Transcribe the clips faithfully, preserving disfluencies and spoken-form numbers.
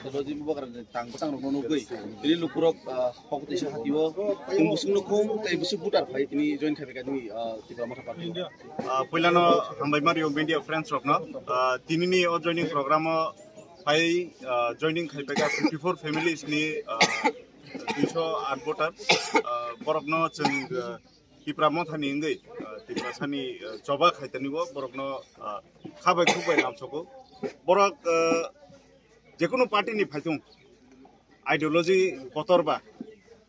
Tebajwi bubagra ni tang bwsang rokno nugwi tini lukurok, ah, hok tisa hatio kum bwswkno khum tei bwswk butar phai tini join khai phaikha nini, ah, Tipra Motha Party. Ah, puilano hambai mario media friends rokno, ah, tinini o joining program o phai, ah, joining khai phaikha fifty four families ni, ah, duiso aat voter, ah, borokno chwng, ah, Tipra Mothani wngwi, ah, Tiprasani, ah, choba khaitani o borokno, ah, khabai khukbai lamsoko. Borok, ah, jekunu party ni phaithung ideology kotor ba,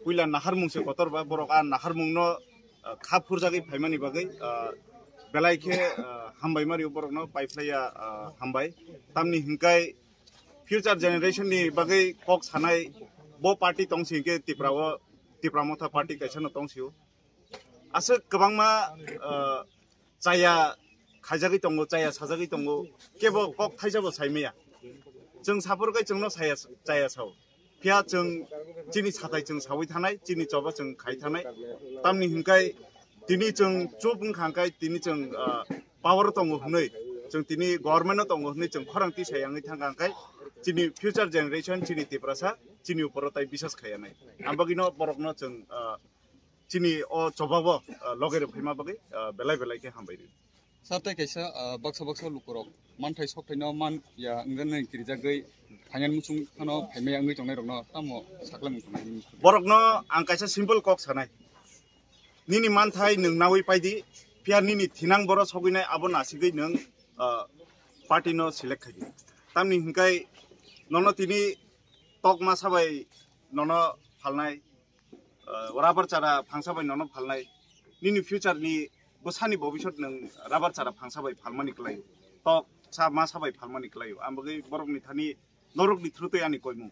puila naharmung se kotor ba, borok a naharmung no, ah, kha phurjagwi phaimani bagwi, ah, belai khe, ah, hambai mario borokno paiphlaiya, ah, hambai. Tamni hinkai future generation ni bagwi kok sanai bo party tongsi hinkhe Tipra o, Tipra Motha party kaisa no tongsio. Aswk kwbangma, ah, chaya khaijagwi tongo, chaya sajagwi tongo, kebo kok thaisabo saimaya. Chwng saphur kai chwngno saya, chaya sao. Phiya chwng chini sathai chwng sawi thanai, chini choba chwng khai thanai. Tamni hinkai tini chwng chup wngkha hinkai tini chwng, ah, power tongo hwnwi, chwng tini government o tongo hwnwi chwng khorang tisai yangwi thangkha hinkai chini future generation, chini Tiprasa, chini uporo tai bisas khaiya nai. Ang bagwino borokno chwng, ah, chini o chobabo, ah, loge rw phaima bagwi, ah, belai belai khe hambai rw. Sir, tei kaisa, ah, baksa baksa lukurok manthai sokthai no man ya wngna nai kirijagwi phainani muchung phano phaimaya wngwi tongnai rokno tamo sakla mung tongnai nini? Borokno ang kaisa simple kok sanai. Nini manthai nwng nawi paidi, phiya nini thinang boro sogwinai abo nasigwi nwng, ah, party no select khaidi. Tamni hinkai nono tini tok masa bai nono phalnai, ah, rubber chara phangsa bai nono phalnai, nini future ni bwsani bobisot nwng rubber chara phangsa bai phalmani kwlaio, tok sa masa bai phalmani kwlaio. Ang bagwi borokni thani norokni through twi ani koimung.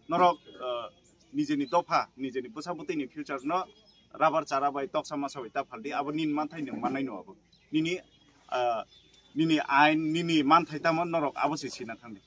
Norok, ah, nijeni dopha, nijeni bwsa bwtwini future no rubber chara bai toksa masa bai ta phaldi, abo nini manthai nwng mannai no abo. Nini, ah, nini ain, nini manthai tamo norok abo se sina thangdi.